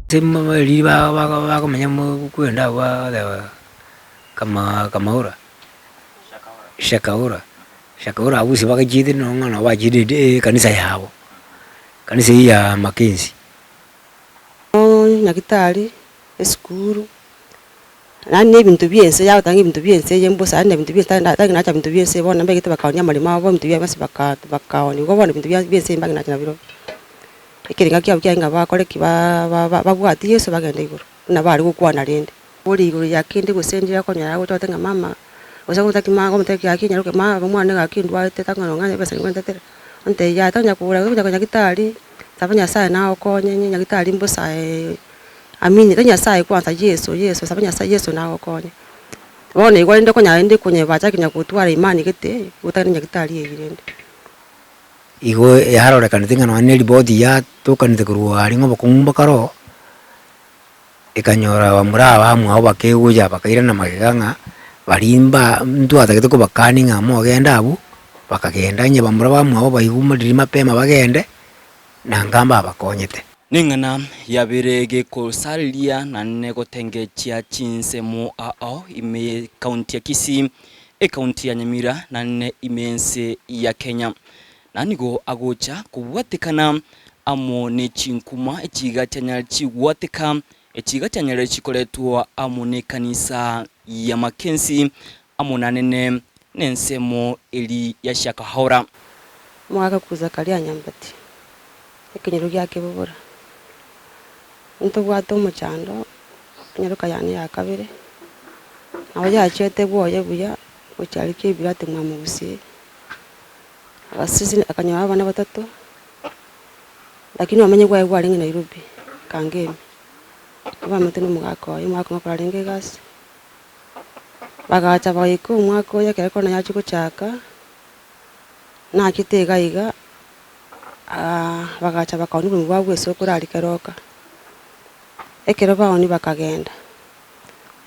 Ase riria bakomenya kwenda abwo bagoteba kama kamaura, shakaura, shakaura abwo ase bagachiete nonye ng'a nabo bachiete ekanisa yabo, ekanisa eyio ya Mackenzie. Nyagetari, esukuru, yaani na ebinto bia ense yagoteba ng'a ebinto bia ense eye mbosa yaani na ebinto bia ense tari nacha binto bia ense bono mbegete bakaonia amaremo abo ebinto biabo bonsi baka bakaonia igo bono ebinto bia bia ense mbang'e nacha nabirobio. Ekerenga kiabo kiaye ng'a bakore ki? Babwati Yeso bagende igoro, buna bare gokwana rende. Ore igoro ya kende gose ndire okonyora agocha goteba ng'a mama, gose gotaki ma gomotebia gaki nyaroke ma omwana gaki ndwarete tang'ana ong'e ebesa nigwentetere, ontebia yaya tonya kogora onya konya nyagetari, saba Nyasaye nagokonye onye nyagetari mbosa amini tari Nyasaye kwanza Yeso Yeso saba Nyasaye Yeso nagokonye. Bono igo rende okonyora rende konyebachaki konya gotwara imani gete, gotari nyagetari eywo rende. Igo yarorekanete ng'a nonye na eriboti yatokanete korwa aria ng'a obokong'u mbokare oo, ekanyora abamura aba bamwabo bakegocha bakairana magega ng'a baria mba ntwatagete kobakania ng'a mogende abwo, bakagenda onye bamura bamwabo baigwa riria mapema bagende, nanga mbabakonyete. Neng'ana yabere gekosareria naende gotengechia chinsemo ao ime y'Ekaunti ya Kisii, Ekaunti ya Nyamira naende ime y'ense ya Kenya. Na nigo agocha kobwatekana amo ne chinkuma echiga chianyare chigwateka, echiga chianyare chikoretwa amo nekanisa ya Mackenzie amo nanene nensemo eri ya Shakahola. Omogaka korwa Zakaria Nyambati, ekenyoro gia Kebobora, Ntobwate omochando, enyaroka yane ya kabere, nabo yachiete bwoye buya, gochia aria Kibirati mwa Mogusii, agasisi akanyora abana batato, lakini obomenyo bwaye bwarenge Nairobi, Kangemi, abamate na omogaka oye, omogaka oye okora arenge egasi. Bagacha bagaika omwaka oyo ekero korona yachia gochaka, nachete iga iga, bagacha bakaonia obogima bwabo bwa esokoro aria keroka. Ekero baonia bakagenda,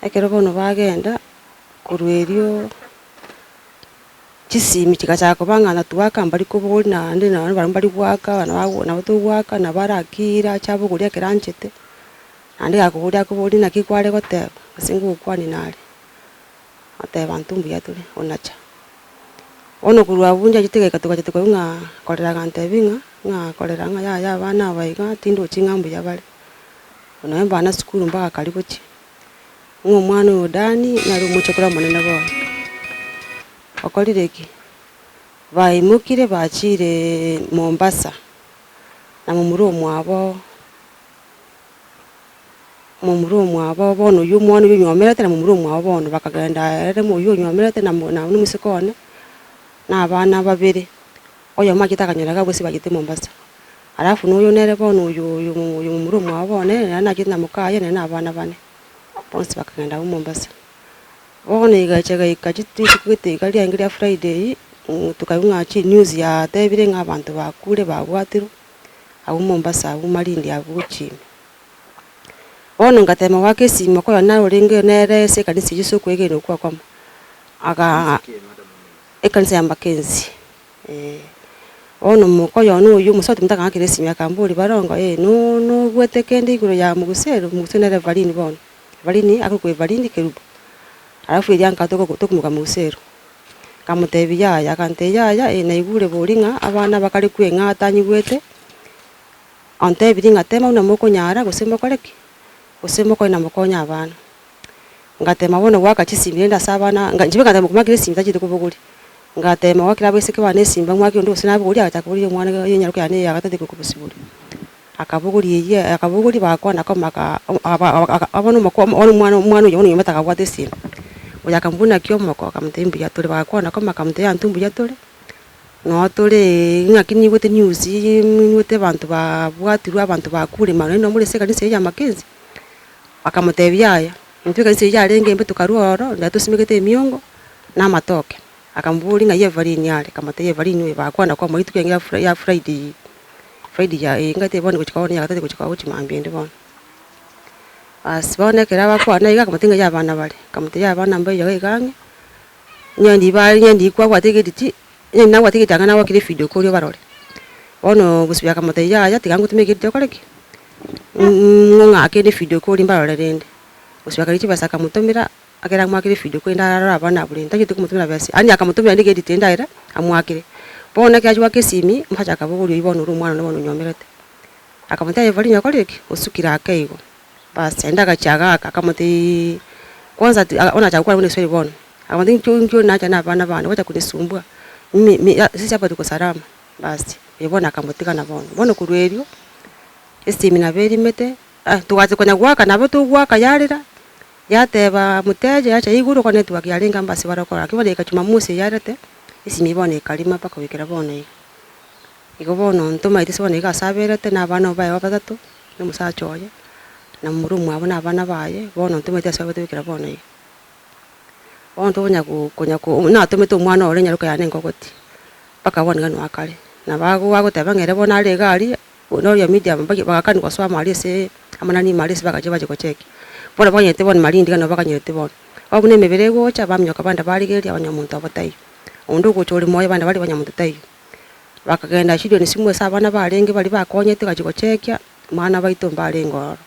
ekero bono bagenda, korwa erio chisimi chigachaka koba ng'a natwaka mbari koboria naende nonye barabwo mbari goaka nabo togoaka nabo arakire ache abogorie ekero anchete. Naende gakoboria akoboria naki kware goteba, gose ngokwania nare, goteba intwe mbuya tore, onacha. Bono korwa abwo nchachete goika togacha tokaigwa ng'a korera agantebia ng'a, ng'a korera ng'a yaya abana aba iga tindochi ng'a mbuya bare, nonye mbana sukuru mpaka kari gochia, ng'a omwana oyo Dani nere omochokoro omonene bono. Okorire ki? Baimokire bachiire Mombasa, na momura omwabo. Momura omwabo bono oywo omwana oywo onywomerete na momura omwabo bono bakagenda ere oywo onywomerete na mo na omosike one, na abana babere, oyomo achete akanyora iga gose bachete Mombasa. Alafu na oyo nere bono oyo oyo oyo momura omwabo bono nere nachete na mokaye nere na abana bane, bonsi bakagenda abwo Mombasa. Bono egacha egaika rituko gete iga riaenge ria Friday, tokaigwa ng'a chinews yatebire ng'a abanto bakure babwatirwe. Agwo Mombasa agwo Malindi agwo gochia ime. Bono ngatema goaka esimi okoyona nare orenge nere ase ekanisa eyio ase okoegena okwo okomo, agaa ekanisa ya Mackenzie eh. Bono mokoyona oywo omosubati omonto akang'akera esimi akamboria barongo eh no nobwate kende igoro ya Mugusero, Mugusero nere Evalini bono, Evalini akorokwa Evalini Kerubo, alafu eria nka toko tokomoka Mugusero. Nkamotebia, Yaya. Agantebia, Yaya, ee naigure bori ng'a abana bakare kweng'ata tanyigwete, ontebirie ng'a tema buna mokonyara gose mokore ki? Gose mokore na mokonye abana. Ngatema bono goaka chisimi rende ase abana, nga inche ngatema komoakera esimi tacheti kobogoria, ngatema goakera abaiseke bane esimi bamwakere onde gose nabogoria agachaka koboria omwana iga enyaroka yane eye agatete kobosiboria. Akabogoria eyio akabogoria bagakwana koma aka bono omoko bono omwana omwana oyio bono onyomete akabwata esimi. Oyo akamobuna naki omoko akamotebia mbuya tore, bagakwana koma akamotebia intwe mbuya tore, noo toreee ng'aki niigwete news niigwete abanto babwatirwe abanto bakure mara naende more ase ekanisa eyio ya Mackenzie. Akamotebia yaya, intwe ekanisa eyio yarenge embe tokarwa ororo, riria tosimegete emiongo na amatoke. Akamoboria ng'ai Evalini are, akamotebia Evalini oyo, bagakwana koma rituko ringe ya Friday. Friday ya eye ngate bono gochika bono ya gatato gochika gochia mambia ende bono. Baas bono ekero abakwana iga akamotebia ng'a abana bare, akamotebia abana mbaiyo iga iga ang'e, onye ndibare onye ndikwabwate egediti, onye nabwate egediti anga nagwakire efidio koria obarore. Bono gosibia akamotebia yaya tiga ngotome egediti okore ki? Ng'o ng'ake ne video call mbarore rende. Gose bakarigia chibesa akamotomera, ekero amoakire evideo call rende arore abana abwo rende, tacheti komotomera besa, yaani akamotomera rende egedit rende aere amoakere. Bono ekero achia goaka esimi, omosacha akabogoria oywo bono ore omwana one bono onywomerete. Akamotebia aye Evelyn okorire ki? Osukire ake igo. Bas naende agachia agaaka akamotebiiii kwanza ti bono achaka gokwana buna eswahili bono, akamotebia inchuo inchuo nacha na abana bane gwacha kunisumbua, mimi mi sisi hapa tuko salama, basi oyo bono akamotiga na bono. Bono korwa erio, esimi nabo erimete, ah togacha konya goaka nabo togoaka yarera, yateba mteja yacha igoro kwa network yarenge amo ase bare okora, lakini bono eka jumamosi eyarete, esimi eywo bono ekarima mpaka goikera bono iga. Igo bono ntomaeti ase bono iga ase aberete na abana baye batato, na omosacha oye, na momura omwabo na abana baye, bono ntomaeti ase babete goikera bono iga. Bono tokonya ko konya ko natomete omwana ore nyaroka yane nkogoti, mpaka bono iga noa kare. Nabo ago agoteba ng'a ere bono are iga aria, noria media mbaki bagakani gosoa amo aria ase amanani ime aria ase bagachia bachia gochekia. Bono bakanyete bono malindi iga nabo bakanyete bono. Bono buna emebere egocha, baminyoka bande barigereria onye omonto obo taiyo. Onde ogocha ore moyo abande baria onye monto taiyo. Bakagenda Gideoni simu ase abana barenge baria bakonyete gachia gochekia, mwana baito mbarenge ororo.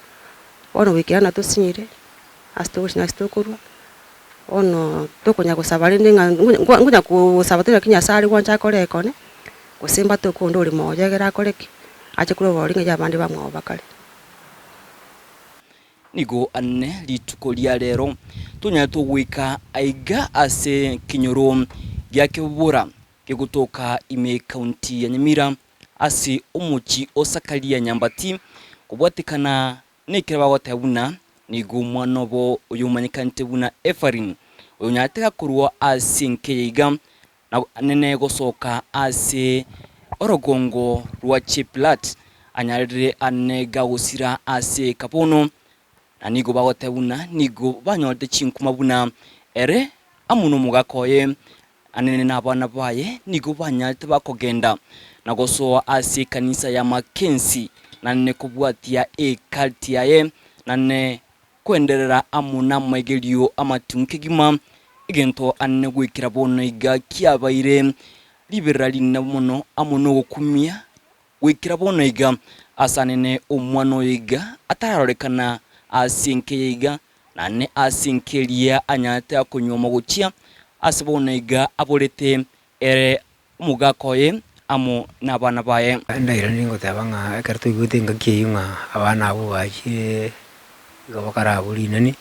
Bono goikera natosinyire, ase togochi na ase tokorwa, bono tokonya gosaba rende ng'a ngonya ngonya kosaba tore naki Nyasaye are gwancha akore ekone, gose mbatoke onde ore moyo egere akore ki? Ache korwa oborori ng'a abande bamwabo bakare. Nigo ane rituko ria rero tonyarete goika aiga ase ekenyoro gia Kebora gegotoka ime ekaunti ya Nyamira ase omochie o Sakaria Nyambati kobwatekana nekero bagoteba buna nigo omwana obo oyomanyekanete buna Ephraim oyonyarete gakorwa ase enka eye iga na nene gosoka ase orogongo rwa Cheplat anyarire ane gagosira ase ekabono Na nigo bagoteba buna nigo banyorete chinkuma buna ere amo nomogaka oye, anene na abana baye nigo banyarete bakogenda na gosoa ase ekanisa ya Makensi, nane kobwatia ekalti yaye, nane koenderera amo namaigerio amatungu kegima, egento anene goikera bono iga kiabaire riberera rinene mono amo nogokumia Goikera bono iga, asanene omwana oyo iga atararorekana ase enka eye iga, naende ase enka eria anyarete akonyuoma gochia ase bono iga aborete ere omogaka oye amo nabana baye. Ndairanerie ngoteba ng'a ekero toigwete engaki eyio ng'a abana abwo bachire igo bakarabwo rinani,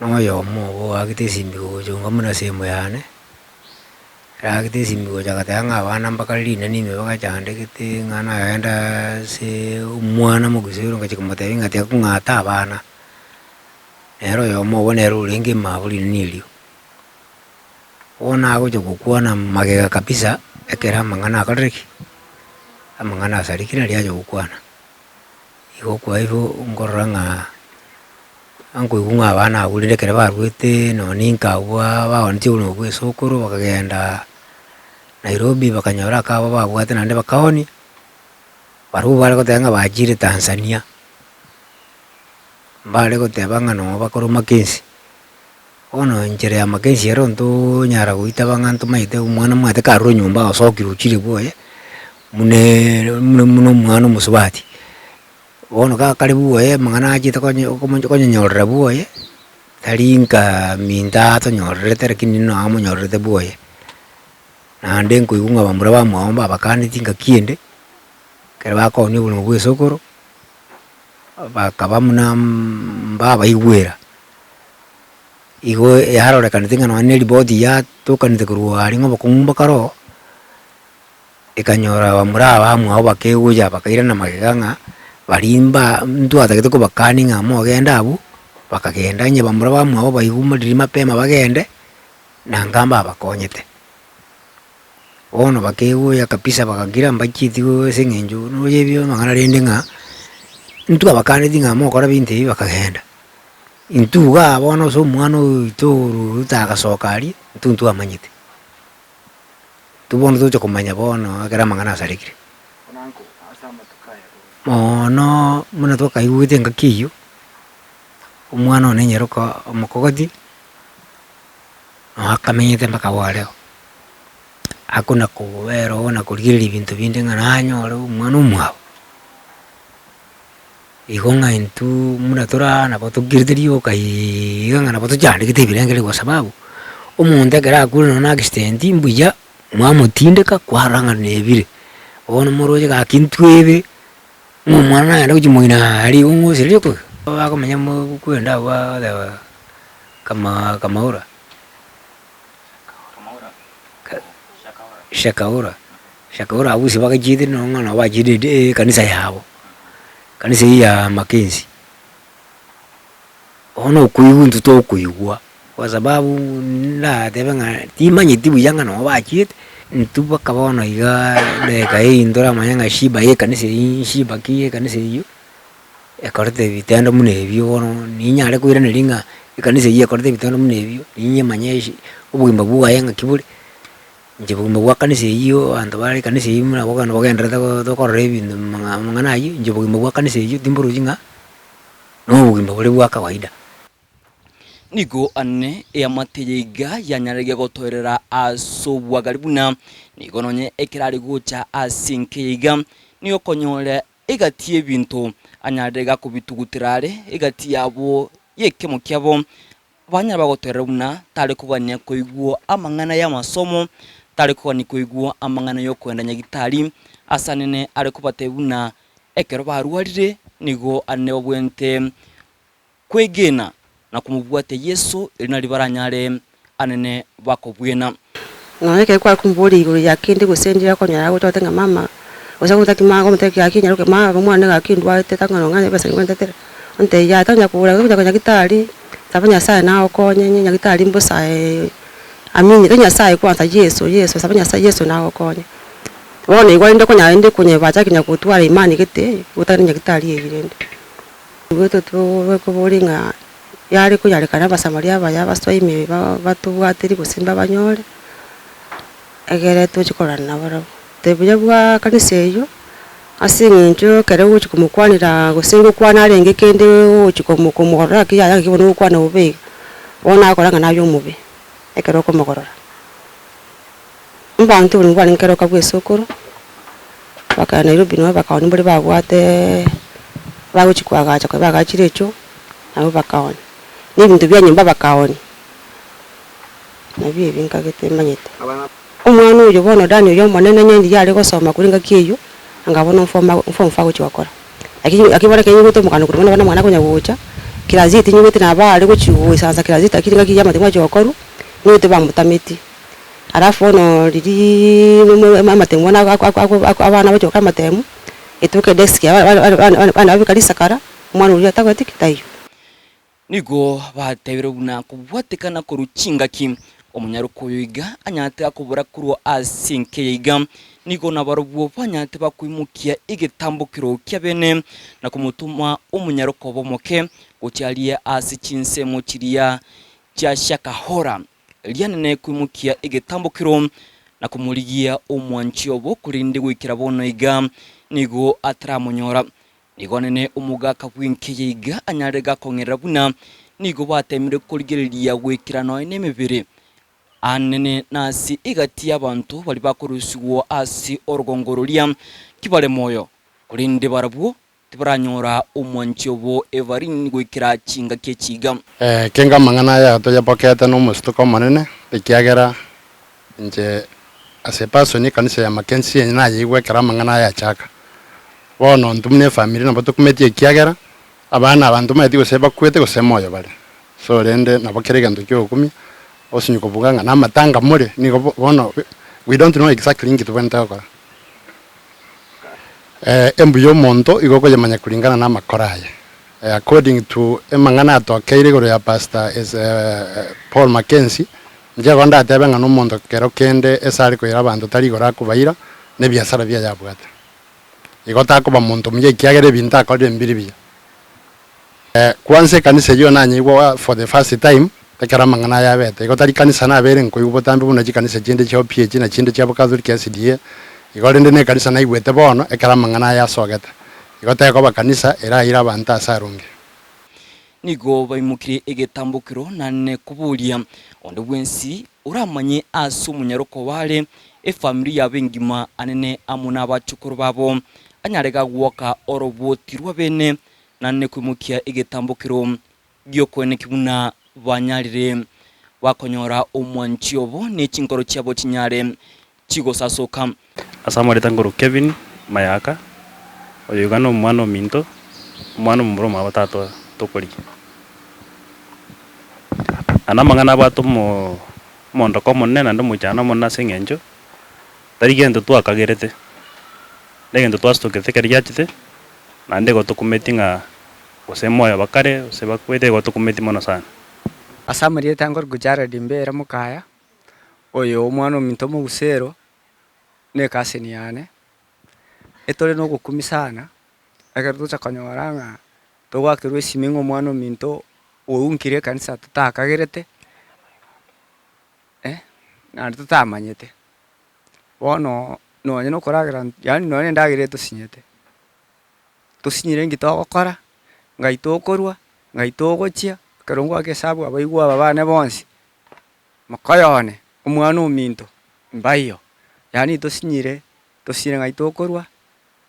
na oyomo obo oagete esimbi gochonga buna sehemu yane. Ragete esimi gocha agateba ng'a abana mbakare rinani ime bagachandegete ng'a nagenda ase omwana omogusii ngachia komotebia ng'a tiga kong'ata abana. Nere oyomo obo nere orenge mabo rinani erio. Bono agocha gokwana magega kabisa, ekero amang'ana akorire ki? Amang'ana asarekire naria acha gokwana. Igo kwa hivyo nkorora ng'a. Nkoigwa ng'a abana abwo rende ekero barwete nonya ninka abwo baonetie oboremo bwa esokoro bakagenda Nairobi bakanyora aka abo babwate naende bakaonia, barobwo bare goteba ng'a bachire Tanzania, mbare goteba ng'a noo bakorwa Makenzi. Bono enchera ya Makenzi ero ntonyara goitaba ng'a ntomaete omwana omwate karure nyomba osokire ochire bwoye, buna buna buna omwana omosubati. Bono gakare bwoye amang'ana achete konye komonye konyenyorera bwoye, tari nka minto atonyorerete lakini noo amonyorerete bwoye. Naende nkoigwa ng'a bamura bamwabo mbabakaneti ngaki ende, ekero bakoonia oboremo bwa esokoro, bakaba buna mbabaigwera. Igo yarorekanete ng'a nonye na eripoti yatokanete korwa aria ng'a obokong'u mbakare oo. Ekanyora abamura aba bamwabo bakegocha bakairana magega ng'a baria mba ntwatagete kobakania ng'a mogende abwo, bakagenda onye bamura bamwabo baigwa riria mapema bagende, nanga mbabakonyete. Bono bakegocha kabisa bagakira mbachieti ase eng'encho nonya ebio amang'ana rende ng'a, ntwabakaneti ng'a mokore binto ebi bakagenda. Intwe igaa bono ase omwana oito ororo otagasoka aria, intwe ntwamanyete. Intwe bono togocha komanya bono ekero amang'ana asarekire. Mono buna twakaigwete engaki eyio, omwana one nyaroka omokogoti, noo akamenyete mpaka bwareo, akona kobera oo na korigereria ebinto binde ng'a nanyore omwana omwabo. Igo ng'a intwe buna tore aa nabo tokirete rioka iiga ng'a nabo tochandegete ebirengererio kwa sababu, omonto ekero akure nonya na accident mbuya mwamotindeka kwarora ng'a nebire. Bono moroche gaki intwe ebe, ng'a omwana nagende gochia moino aria igo ng'a osirerie okoigwa. Bakomenya mo kwenda abwo bagoteba kama kamaura, shakaura. Shakaura abwo ase bagachiete nabo ng'a nabo bachiete ekanisa yabo, ekanisa eyio ya Mackenzie. Bono okoigwa intwe tokoigwa, kwa sababu ndatebe ng'a timanyeti buya ng'a nabo bachiete, intwe mpaka bono igaa edageka eye ntoramanya ng'a shiba ya ekanisa eyio shiba ki ya ekanisa eyio, ekorete ebitendo buna ebio bono ninyare koiraneria ng'a ekanisa eyio ekorete ebitendo buna ebio, ninyemanye eshi obogima bwaye ng'aki bore. Inche bogima bwa kanisa eyio, abanto bare ekanisa eyio buna bono bogendererete go tokorora ebinto amang'ana ayio, inche bogima bwa kanisa eyio timborochi ng'a na obogima boria bwa kawaida. Nigo ane eamate eye iga yanyareire gotoerera ase obwagare buna nigo nonye ekero are gocha ase enka eye iga, nigo okonyora egati y'ebinto anyarire gakobitugutera are egati yabo y'ekemo kiabo Banyare bagotoerera buna tare kogania koigwa amang'ana y'amasomo, tare kogania koigwa amang'ana y'okoenda nyagitari, ase anene are kobatebia buna ekero barwarire nigo anene babwenerete kwegena na komobwatia Yeso, erio nario baranyare anene bakobwena. Nonya ekero kware komoboria igoro ya kende gose ndire akonyora agocha goteba ng'a mama, gose agotaki mama akomotebia gaki nyaroke mama omwana gaki ndwarete tang'ana ong'e ebesa nigo ntetera, ontebia yaya tanya kogora gocha nyagetari, saba nyasaye nagokonye onye nyagetari mbosa amini tari nyasaye kwanza yeso yeso saba nyasaye yeso nagokonye. Bono igo rende okonyora rende konyebacha konya gotwara imani gete, gotari nyagetari eywo rende. Igo tokoboria ng'a Yare konyarekana Abasamaria abaya abasoa ime batobwaterie gose mbabanyore, egere toche kororana nabarabwo. Buya bwa kanisa eyio, ase eng'encho ekero ogochia komokwanera gose ngokwana arenge kende ogochia komo komorora gaki yaya gaki bono ogokwana bobe iga, bono agokora ng'a naye omobe, ekero okomogorora. Abanto oborimo bwarenge keroka bwa esokoro, bakagenda Nairobi nabo bakaonia mbare babwate bagochia koagacha konya bagachire echoo, nabo bakaonia. Na ebinto bia nyomba bakaonia, nabio ebi nkagete manyete. Omwana oyo bono Dani oyo omonene onye riria are gosoma korwa engaki eyio, anga bono form form four agochia gokora. Lakini lakini bono ekero nyiwete omogano korwa bono omwana akonya gocha, class eight nyiwete nabo are gochia goisaransa class eight lakini engaki ya amatemo achia gokorwa, niwete bamotameti. Alafu bono riria amatemo bono abana bagochia gokora amatemo, etoke edesk abana babeka risakara, omwana oria tagweti ki? Taiyo. Nigo batebire buna kobwatekana korwa chingaki omonyaroka oyo iga anyarete akobora korwa ase enka eye iga, nigo nabarobwo banyarete bakoimokia egetambokero kia bene na komotoma omonyaroka obo omoke gochia aria ase chinsemo chiria chia Shakahora. Rianene koimokia egetambokero na komorigia omwanchi obo, korende goikera bono iga nigo ataramonyora. Nigo nene omogaka bw'enka eye iga anyare gakong'erera buna nigo batemire korigereria goikera nonya nemebere anene nase egati y'abanto baria bakorusigwa ase orogongo roria kibare moyo, korende barabwo Tibaranyora omwanchi obo Evarin goikera chingaki echi iga. Kenga amang'ana aya toyabokete nomosituko omonene, ekiagera inche as a person ekanisa ya Mackenzie nayeigwa ekero amang'ana aya achaka. Bono intwe buna efamiri nabo tokumetie ekiagera abana aba ntomaeti gose bakwete gose moyo bare. So rende nabo kera egento kiogokumia, osinye kobuga ng'a namatanga more nigo bono we don't know exactly inki tobwenerete gokora. Embuya omonto igo okoyemanya kuringana na amakora aye. According to emang'ana atokeire igoro ya Pastor Paul Mackenzie, inche igo ndatebe ng'a nomonto kero kende ase are koira abanto tari igoro akobaira, na ebiasara biaye abwate. Igo takoba monto omuya ekiagera ebinto akorire mbiri biya. Kwansa ekanisa eyio nanyeigwa for the first time ekero amang'ana aya abete. Igo tari kanisa nabeire nkoigwa botambe buna chikanisa chinde chia OPH na chinde chia Catholic SDA. Igo rende ne ekanisa naigwete bono ekero amang'ana aya asogete. Igo tekoba kanisa eraire abanto ase aronge. Nigo baimokirie egetambokero na nekoboria onde bwensi oramanye ase omonyaroko bare efamiri yabo engima anene amo nabachokoro babo anyare gagwoka oroboti rw'abene. Naende koimokia egetambokero gi'okoenekia buna banyarire bakonyora omwanchi obo ne chinkoro chiabo chinyare chigosasoka. Ase amarieta nkorwa Kevin Mayaka, oyo iga nomwana ominto, omwana omomura omwabo tata tokorigia. Aya namang'ana abwate omo omondoko omonene naende omoichano omonene ase eng'encho, tari gento twakagerete, na egento twasitokete ekero giachete, naende igo tokumeti ng'a gose moyo bakare, gose bakwete, igo tokumeti mono sana. Ase amarieta nkorokwa Jared Mbera Mokaya, oyo omwana ominto omogusero, na ecousin yane, etore na ogokumia sana, ekero togocha konyora ng'a togoakerwa esimi ng'a omwana ominto ounkire ekanisa totakagerete, naende totamanyete. Bono nonye na okoragera yaani nonye na endagera etosinyete, tosinyire nki togokora, ng'ai tokorwa, ng'ai togochia, ekero ngoaka esabu abaigwa aba bane bonsi, mokoyone, omwana ominto, mbaiyo, yaani tosinyire, tosinyire ng'ai tokorwa,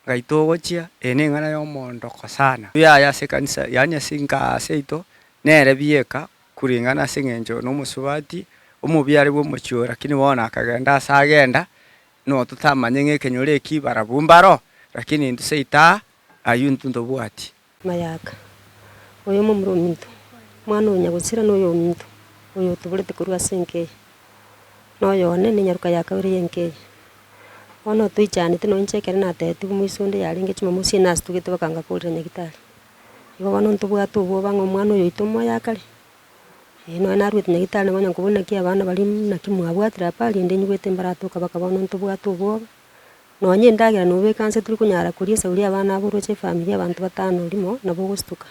ng'ai togochia, eye na eng'ana ya omondoko sana. Yaya ase ekanisa yaani ase nka seito, nere bieka kuringana ase eng'encho na omosubati, omobiare bwa omochie oyo lakini bono akagenda ase agenda, no totamanye ng'a ekenyoro eki barabwo mbaro, lakini intwe seito aa, aywo intwe ntobwati. Mayaka, oyo momura ominto, omwana oyo nyagosira noyo ominto, oyo otoborete korwa ase enka eye, na oyo one nenyaroka ya kabere y'enka eye. Bono toichanete nonye inche ekero natebetigwe moiso onde yarenge jumamosi eye nasitugete bakanga korera nyagitari. Igo bono ntobwate obwoba ng'a omwana oyo oito omoyo akare, eh nonye naruete nyagitari nabo onye nkobuna naki abana baria naki mwabwatire apa rende nyigwete mbaratoka baka bono ntobwate obwoba. Nonye endagera nobeka nse tori konyara koria esauri abana abo oroche efamiri abanto batano rimo nabo ogostuka.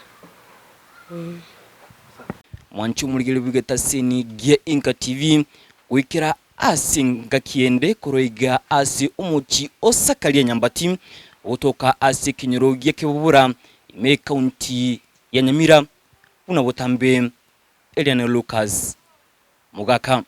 Mwanche omorigereria bw'egetaseni gia Inka TV goikera ase engaki ende korwa iga ase omochie o Sakaria Nyambati ogotoka ase ekenyoro gia Kebubura ime ekaunti ya Nyamira buna botambe Eliane Lucas Mogaka.